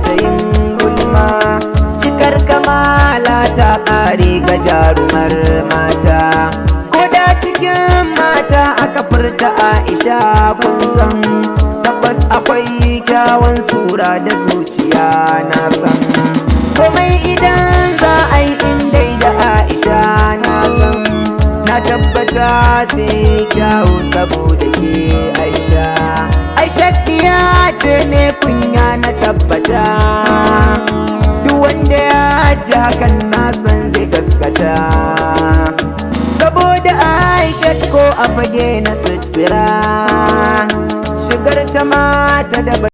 ta yin gulma. Cikar kamala ta ƙare ga jarumar mata. Ko da cikin mata aka furta Aisha, kun san tabbas akwai kyawun sura da zuciya, na san komai idan za a yi indai da Aisha, na san na tabbata sai kyawu saboda ke Aisha. Aisha ya ce me kunya, na tabbata duk wanda ya ji hakan na san zai gaskata, saboda Aisha ko a fage na sutura shigar ta mata da